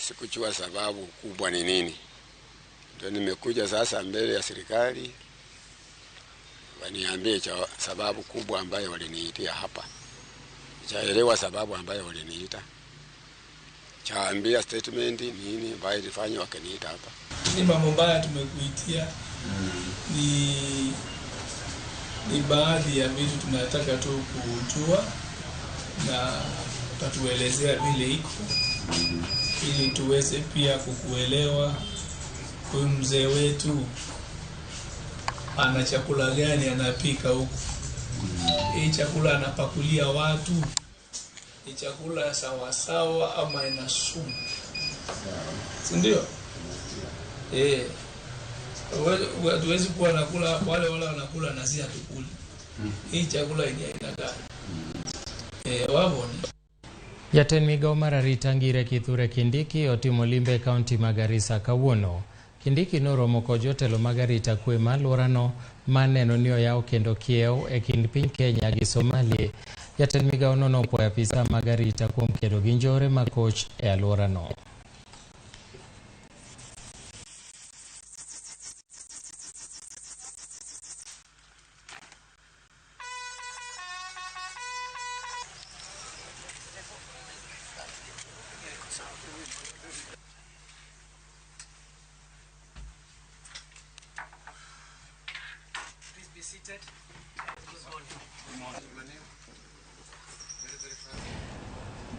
Sikujua sababu kubwa ni nini. Ndio nimekuja sasa mbele ya serikali waniambie cha sababu kubwa ambayo waliniitia hapa. Chaelewa sababu ambayo waliniita. Chaambia statement nini ambayo ilifanywa wakaniita hapa. Ni mambo mbaya tumekuitia. Ni baadhi ya vitu tunataka tu kujua na utatuelezea vile iko ili tuweze pia kukuelewa. Huyu mzee wetu ana chakula gani anapika huku? Hii chakula anapakulia watu ni chakula sawasawa ama ina sumu? Si ndio? Hatuwezi kuwa nakula wale wanakula na si hatukuli. Hii chakula ni aina gani? Waboni. Jatend migao mar arita Ngire Kithure Kindiki otimo limbe e kaunti ma Garissa kawuono. Kindiki noromo kod jotelo mag arita kwe ma alworano ma neno ni oyaw kendo kiew e kind piny Kenya gi Somalia. Jatend migawono nopuoyo apisa mag arita kuom kedo gi njore makoch e alworano.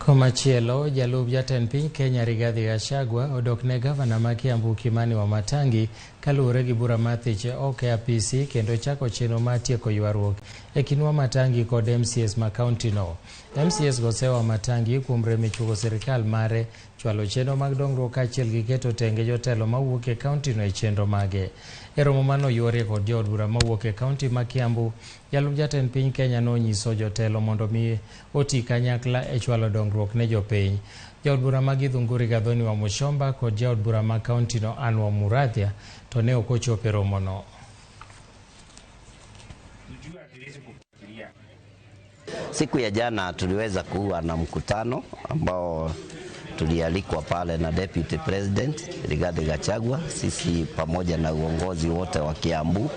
Komachielo, jalup jatend piny Kenya Rigathi Gachagua odok ne gavana ma Kiambu Kimani Wamatangi kaluwore gi bura mar thiche oko e apisi kendo chako chenro mar tieko ywaruok e kind Wamatangi kod MCAs ma kaunti no. MCAs go seyo Wamatangi kuom rem e chuogo sirikal mare, chwalo chenro mag dongruok kaachiel gi keto tenge jotelo mawuok e kaunti no e chenro mage. E romo manoyuorie kod jood bura mawuok e kaunti ma Kiambu, jalup jatend piny Kenya nonyiso jotelo mondo mi oti kanyakla e chwalo dongruok ne jopiny. Jaod bura ma Githunguri Gathoni wa Muchomba kod jaod bura ma kaunti no Anwar Murathia to ne ok ochopo e romono. Siku ya jana tuliweza kuwa na mkutano ambao tulialikwa pale na Deputy President Rigathi Gachagua, sisi pamoja na uongozi wote wa Kiambu.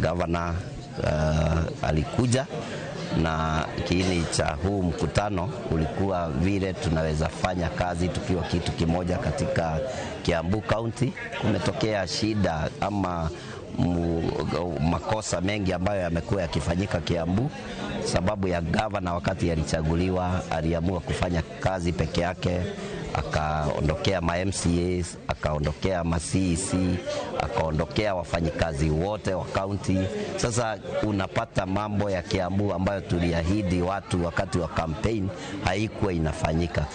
Governor alikuja, na kiini cha huu mkutano ulikuwa vile tunaweza fanya kazi tukiwa kitu kimoja katika Kiambu County. Kumetokea shida ama makosa mengi ambayo yamekuwa yakifanyika Kiambu sababu ya gavana wakati alichaguliwa aliamua kufanya kazi peke yake, akaondokea ma MCAs, akaondokea ma CEC, akaondokea wafanyikazi wote wa county. Sasa unapata mambo ya Kiambu ambayo tuliahidi watu wakati wa campaign haikuwa inafanyika.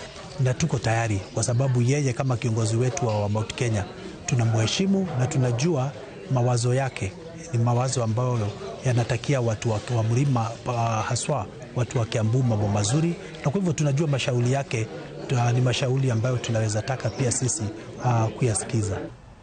Na tuko tayari kwa sababu yeye kama kiongozi wetu wa Mount Kenya tunamheshimu na tunajua mawazo yake ni mawazo ambayo yanatakia watu wa mlima, haswa watu wa Kiambu mambo mazuri, na kwa hivyo tunajua mashauri yake ni mashauri ambayo tunaweza taka pia sisi kuyasikiza.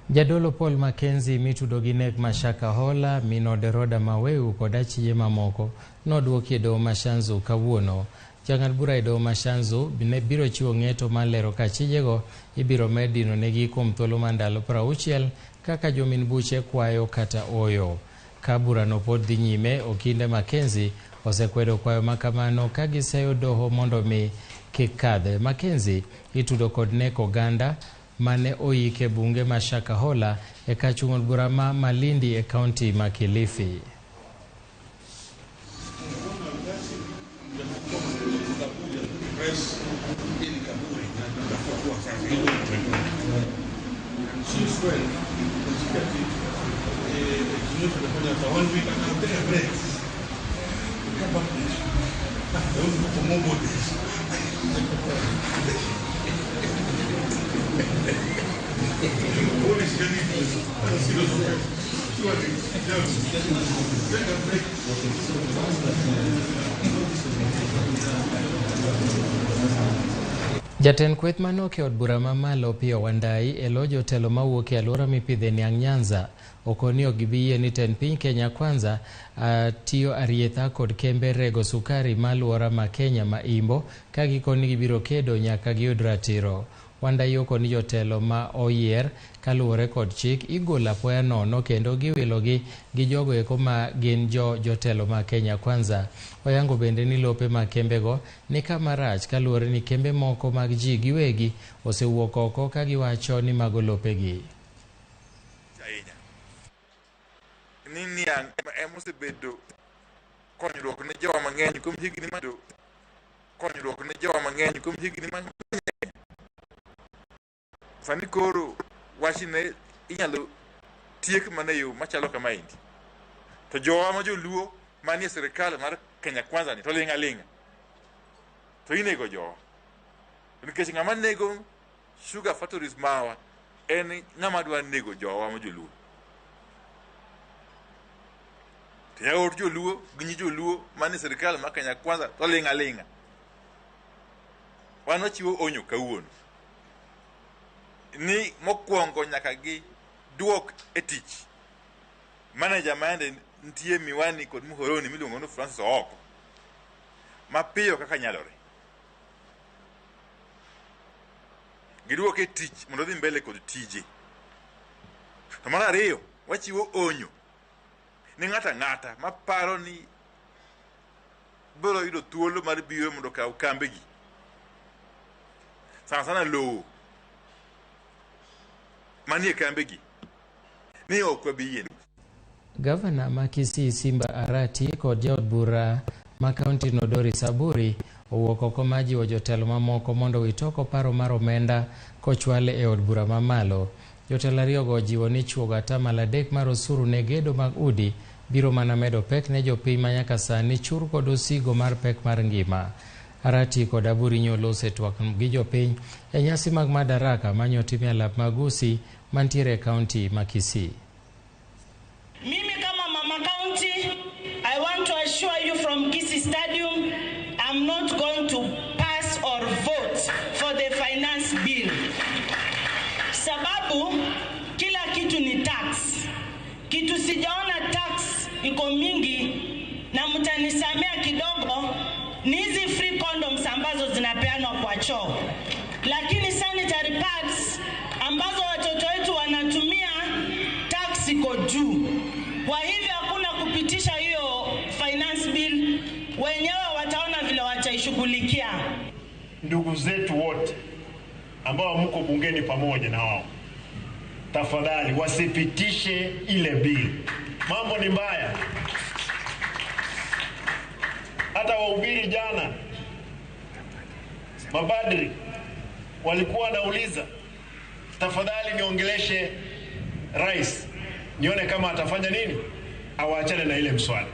Jadolo Paul Mackenzie mitudo gi nek ma Shakahola, Minode Roda Maweu kod achije mamoko nodwoki e doho ma Shanzu kawuono. Jang'ad bura e doho ma Shanzu ne biro chiwo ng'eto mar lero ka achijego ibiro med dino negi kuom thuolo mar ndalo 60 kaka jomin buche kwayo kata oyo. Ka burano pod dhi nyime, Okinde Mackenzie osekwedo kwayo makamano ka giseyo doho mondo mi kik kadhe. Mackenzie itudo kod nek oganda mane oike bunge ma Shakahola e kar chung' od bura ma Malindi e kaunti ma Kilifi. Jatend kweth manok e od bura mamalo Opiyo Wandayi e lo jotelo mawuok e alwora mipidhe niang' Nyanza okoni ok gibi yie ni tend piny Kenya Kwanza tiyo arietha kod kembe rego sukari ma alwora ma Kenya ma Imbo ka gikoni gibiro kedo nyaka giyud ratiro. Wandayi okoni jotelo ma oyier kaluwore kod chik igolo apoya nono kendo giwilogi gi jogo eko ma gin jo jotelo ma Kenya Kwanza. Oyango bende ni lope mag kembego ni kama rach kaluwore ni kembe moko mag ji giwegi osewuok oko ka giwacho ni mago lopegi. Ahinya ni niang' ema osebedo konyruok ne jowa mang'eny kuom higni ma konyruok ne jowa mang'eny kuom higni mang'eny. Sani koro wachne inyalo tiek mana e yo machalo kamaendi. To jowa ma joluo manie sirikal mar Kenya Kwanza ni to ling' aling'a. To inego jowa. Nikech ng'ama nego sugar factories mawa en ng'ama dwa nego jowa ma joluo. To yawuot joluo gi nyi joluo manie sirikal mar Kenya Kwanza to ling' aling'a. Wan wachiwo onyo kawuono. Ni mokwongo nyaka gi duok e tich manager mande nitie Miwani kod Muhoroni miluongo ni Francis Ooko mapiyo kaka nyalore. Giduoke e tich mondo odhi mbele kod tije. To mar ariyo, wachiwo onyo ni ng'ato ang'ata maparo ni biro yudo thuolo mar biro mondo okaw kambegi, sana sana lowo manie kambegi, ni ok wabi yie. Gavana ma Kisii Simba Arati kod jaod bura ma kaunti no Doris Aburi owuok oko mar jiwo jotelo mamoko mondo owit oko paro mar omenda kochwale e od bura mamalo. Jotelo ariyogo ojiwo ni chuogo 3% mar osuru ne gedo mag udi biro mana medo pek ne jopiny ma nyaka sani chur kod osigo mar pek mar ngima. Arati kod Aburi nyoloso e twak gi jopiny e nyasi mag Madaraka manyotim e alap mag Gusii mantiere e kaunti ma Kisii. Mimi kama mama county, I want to assure you from Kisii Stadium, I'm not going to pass or vote for the finance bill. Sababu kila kitu ni tax. Kitu sijaona tax iko mingi na mtanisamea kidogo ni hizi free condoms ambazo zinapeanwa kwa choo. Lakini sanitary pads ambazo watoto wetu wanatumia tax iko juu. Kwa hivyo hakuna kupitisha hiyo finance bill, wenyewe wataona vile wataishughulikia. Ndugu zetu wote ambao mko bungeni pamoja na wao, tafadhali wasipitishe ile bill. Mambo ni mbaya. Hata wahubiri jana, mabadri walikuwa wanauliza, tafadhali niongeleshe rais nione kama atafanya nini, awaachane na ile mswada.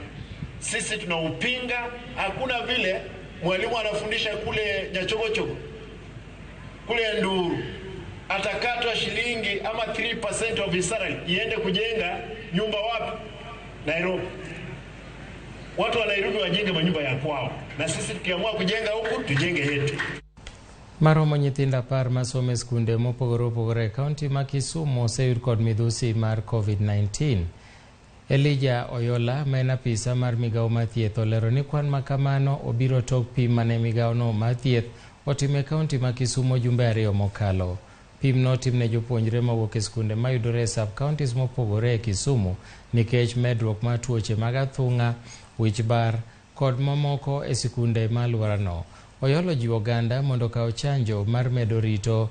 Sisi tunaupinga. Hakuna vile mwalimu anafundisha kule Nyachogochogo, kule Nduru, atakatwa shilingi ama 3% of his salary iende kujenga nyumba wapi? Nairobi. Watu wa Nairobi wajenge manyumba ya kwao, na sisi tukiamua kujenga huku tujenge yetu. Maromo nyithindo 10 masomo e skunde mopogore opogore e kaunti ma Kisumu oseyud kod midhusi mar COVID-19. Elijah Oyola ma en apisa mar migawo mar thieth olero ni kwan ma kamano obiro tok pim mane migawono mar thieth otimo e kaunti ma Kisumu jumbe 2 mokalo. Pim notim ne jopuonjre mawuok e skunde mayudore e sub-counties mopogore e Kisumu nikech medruok mar tuoche mag athung'a, wich bar kod mamoko e sikunde ma alworano. Oyolo jiwo oganda mondo okaw chanjo mar medo rito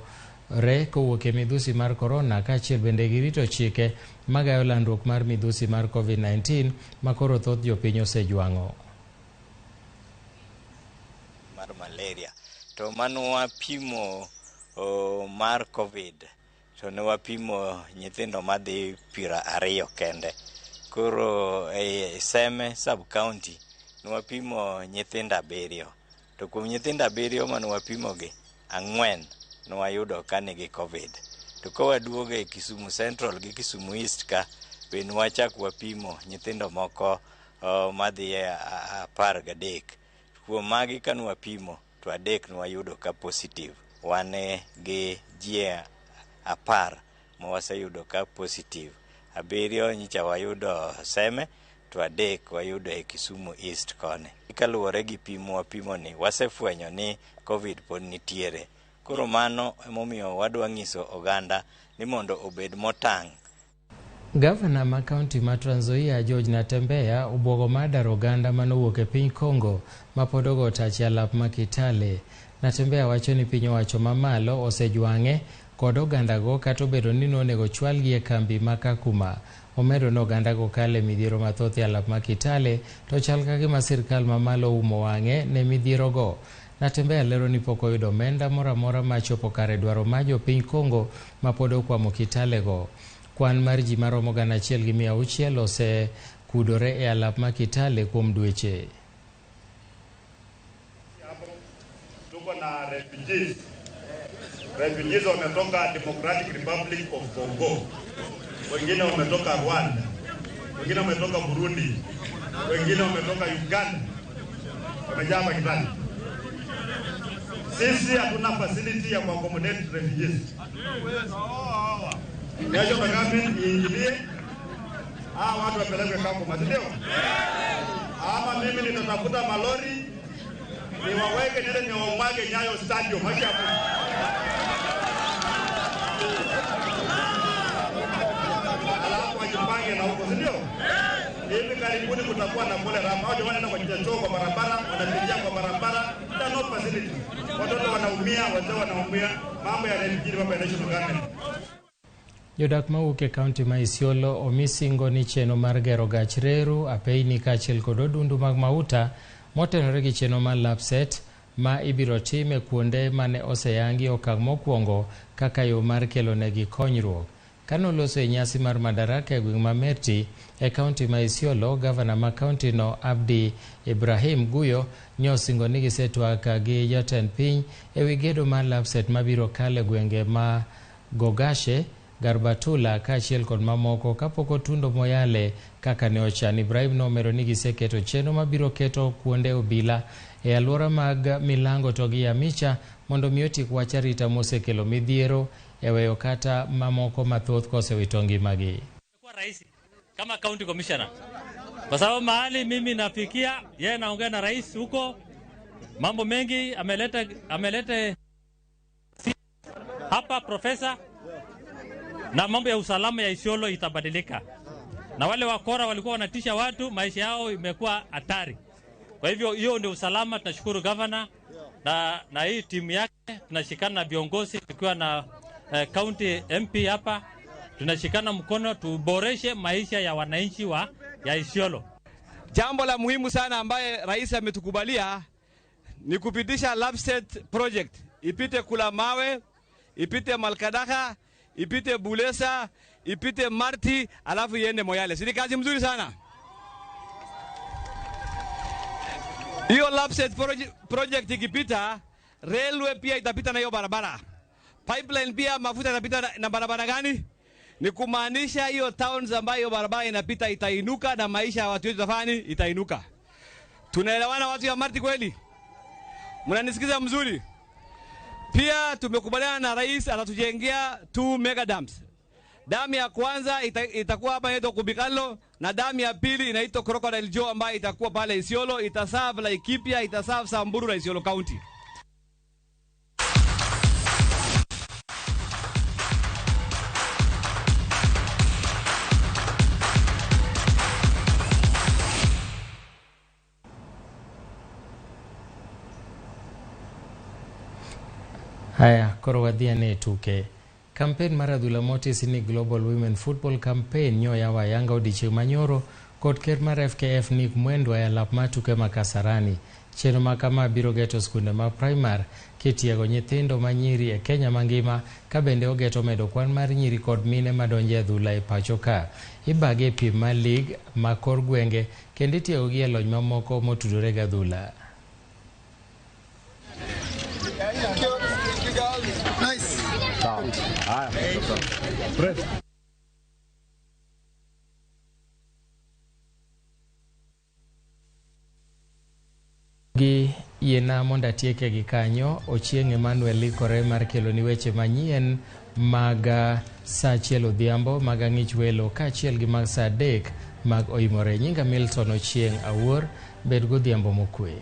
re kowuok e midhusi mar korona kaachiel bende gi rito chike magayo landruok mar midhusi mar COVID-19 ma koro thoth jopiny osejwang'o. Mar malaria to mano wapimo mar COVID to ne wapimo nyithindo madhi 20 kende. Koro e Seme sub-county ne wapimo nyithindo 7. To kuom nyithindo 7 mane wapimogi, 4 ne wayudo ka nigi COVID. To ka waduogo e Kisumu Central gi Kisumu East ka, be ne wachak wapimo nyithindo moko madhi 13. Kuom magi ka ne wapimo, to 3 ne wayudo ka positive. Wan gi ji 10 ma waseyudo ka positive. 7 nyicha wayudo Seme, to 3 wayudo e Kisumu East koni. Kaluwore gi pimo wapimo ni wasefwenyo ni COVID pod nitiere. Koro mano emomiyo wadwa nyiso oganda ni mondo obed motang'. Gavana ma kaunti ma Trans Nzoia George Natembeya obwogo mar daro oganda manowuok e piny Congo ma pod ogo tach e alap ma Kitale. Natembeya wacho ni piny owacho mamalo osejwang'e kod ogandago kata obedo ni nonego chwalgi e kambi ma Kakuma. Omedo ni ogandago kale midhiero mathoth e alap ma Kitale to chal ka gima sirkal mamalo oumo wang'e ne midhierogo. Natembeya lero ni pok oyudo omenda moro amora ma chopo kare dwaro mar jopiny Congo ma pod okwamo Kitale go. Kwan mar ji maromo 1,600 osekudore e alap ma Kitale kuom dweche. Tuko na refugees. Refugees wametoka Democratic Republic of Congo. Wengine wametoka Rwanda. Wengine wametoka Burundi. Wengine wametoka Uganda. Wamejaa hapa Kitale. Sisi hatuna facility ya kuaccommodate refugees. National government iingilie, hawa watu wapelekwe Kakuma, si ndio? Ama mimi nitatafuta malori niwaweke niende niwamwage Nyayo Stadium haki hapo. Alafu wajipange na huko, si ndio? Hivi karibuni kutakuwa na cholera. Hao jamaa wanaenda kwa choo kwa barabara, wanapitia kwa barabara, there no facility. Watoto wanaumia, wazee wanaumia, mambo ya refugee, mambo ya national government. Jodak mawuok e kaunti ma Isiolo omi singo ni chenro mar gero gach reru, apeyni kaachiel kod odundu mag mauta motenore gi chenro mar Lapsset ma ibiro tim e kuonde mane oseyangi okang' mokwongo kaka yo mar kelo negi konyruok. Kanoloso e nyasi mar Madaraka e gweng' ma Merti e kaunti ma Isiolo, gavana ma kaunti no Abdi Ibrahim Guyo nyosingo ni gisetwak gi jatend piny ewi gedo mar Lapsset mabiro kalo e gwenge ma Gogashe, Garbatula kaachiel kod mamoko kapok otundo Moyale kaka ne ochan. Ibrahim nomedo ni giseketo chenro mabiro keto kuonde obila e alwora mag Milango to gi Amicha mondo mi otiek wach arita mosekelo midhiero e weyo kata mamoko mathoth kosewito ngimagi. Kwa rais kama county commissioner, kwa sababu mahali mimi nafikia, yeye naongea na rais huko, mambo mengi ameleta hapa profesa, na mambo ya usalama ya Isiolo itabadilika. Na wale wakora walikuwa wanatisha watu, maisha yao imekuwa hatari. Kwa hivyo hiyo ndio usalama. Tunashukuru governor na hii timu yake, tunashikana na viongozi tukiwa na county MP hapa, tunashikana mkono tuboreshe maisha ya wananchi wa ya Isiolo. Jambo la muhimu sana ambaye rais ametukubalia ni kupitisha Lapsset project, ipite Kula Mawe, ipite Malkadaha, ipite Bulesa, ipite Marti, alafu iende Moyale. Si ni kazi mzuri sana? Hiyo Lapsset project ikipita, railway pia itapita na hiyo barabara. Pipeline pia mafuta itapita na barabara gani? Ni kumaanisha hiyo towns ambayo hiyo barabara inapita itainuka na maisha ya watu wetu tafani itainuka. Tunaelewana watu ya Marti kweli? Mnanisikiza mzuri? Pia tumekubaliana na rais atatujengea 2 mega dams. Damu ya kwanza itakuwa hapa inaitwa Kubikalo, na damu ya pili inaitwa Crocodile Joe ambayo itakuwa pale Isiolo, itaserve Laikipia, itaserve Samburu na Isiolo County. Haya, koro wadhi ane e tuke. Kampen mar adhula motis ni Global Women Football Campaign nyoyawo ayanga odiechieng' manyoro kod ker mar FKF Nick Mwendwa e alap mar tuke ma Kasarani. Chenro ma kama biro geto skunde ma primar kitiego nyithindo ma nyiri e Kenya mangima, ka bende ogeto medo kwan mar nyiri kod mine madonjo e adhula e pacho ka. Ibage e piem mar lig ma kor gwenge kendo itiegogi e lony mamoko motudore gi adhula. Gi Yiena mondo atieke gi kanyo. Ochieng' Emmanuel likore mar keloni weche manyien mag saa 1 odhiambo mag Ang'ich Welo kaachiel gi mag saa 3 mag Oimore. Nyinga Milton Ochieng' Awuor, bed godhiambo mokwe.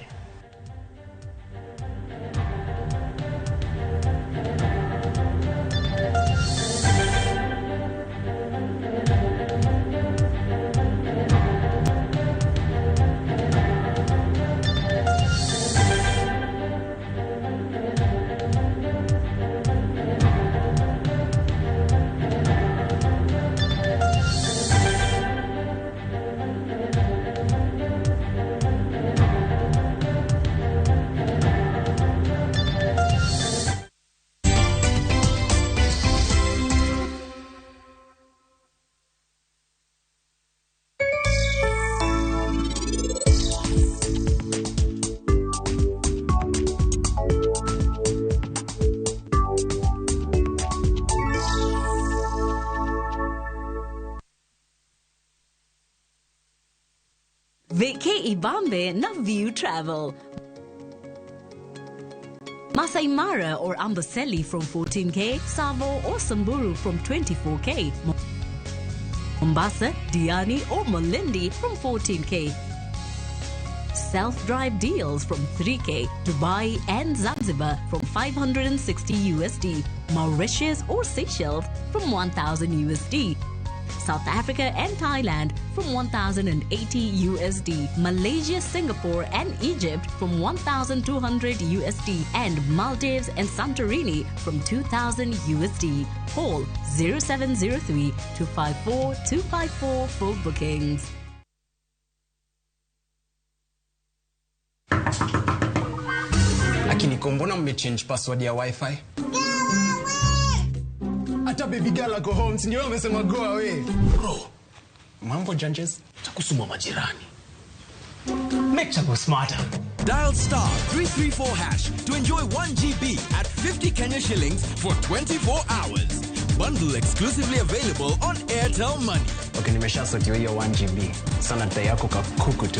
Vacay Ibambe na View Travel. Masai Mara or Amboseli from 14K, Savo or Samburu from 24K, Mombasa, Diani or Malindi from 14K. Self-drive deals from 3K, Dubai and Zanzibar from 560 USD, Mauritius or Seychelles from 1000 USD. South Africa and Thailand from 1080 USD, Malaysia, Singapore and Egypt from 1200 USD, and Maldives and Santorini from 2000 USD. Call 0703 254 254 for bookings. Lakini mbona mmechange password ya Wi-Fi? Hata baby girl ako home, si ndio amesema go away. Bro, Mambo janjes. takusuma majirani. Make Chago smarter. Dial star 334 hash to enjoy 1 GB at 50 Kenya shillings for 24 hours. Bundle exclusively available on Airtel Money. Okay, nimeshasotiwa hiyo 1 GB. Sana dai yako kakuku tu.